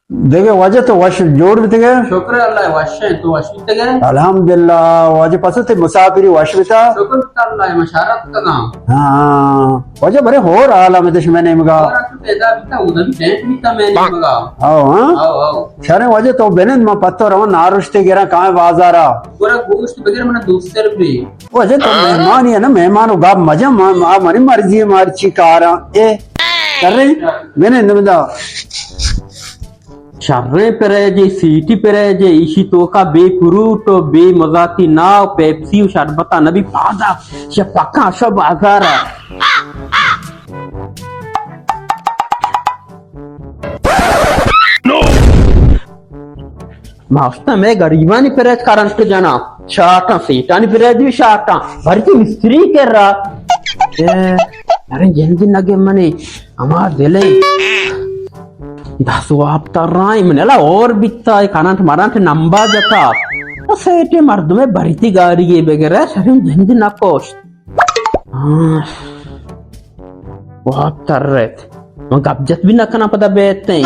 دگہ واجہ تو وش جوڑ بیتگے؟ شکر اللہ، وش ایں، تو وش بیتگے؟ الحمدللہ۔ واجہ پسو تئی مسافری وش بیتا؟ شکر اللہ، ما شہرا کتگاں۔ ہاں واجہ، برے ہور حال ہم دش میں نیمگا۔ ہور تو پیدا بیتا، اودا بھی ٹینٹ بیتا میں نیمگا۔ او ہاں؟ او، او۔ شریں واجہ، تو بنند، ما پتو رواں نارشتے گراں کائیں بازارا۔ گورا گوشت بگر منا دوست سر بھی۔ واجہ تو مہمانی ہے نا، مہمان و گپ مجا، ما، ما، منی مرضی ہے، مارچی کاراں۔ اے، کرے، بنند مدا۔ شریں پریجے، سیٹی پریجے، ایشی توکا بے فروٹ و بے مزاتی نا و پیپسی و شربتا نبی پادا، شہ پکا شو بازارا۔ ما اشتاں مئے گریبانی پریج کرنٹ جناں، شاٹاں، سیٹانی پریج بھی شاٹاں، بری تی مستری کرا۔ اے، ارے جند نگے منی، ہما دلے۔ دس واب ترائیں، من الا اور بیتا، اے کرنٹ مرنٹ نمبا جتا۔ او سیٹے مردمے بریتی گاریے بگرے، شریں جند نکوشت۔ ہاں۔ واب ترت۔ من گپ جت بھی نہ کناں پدا بیتیں۔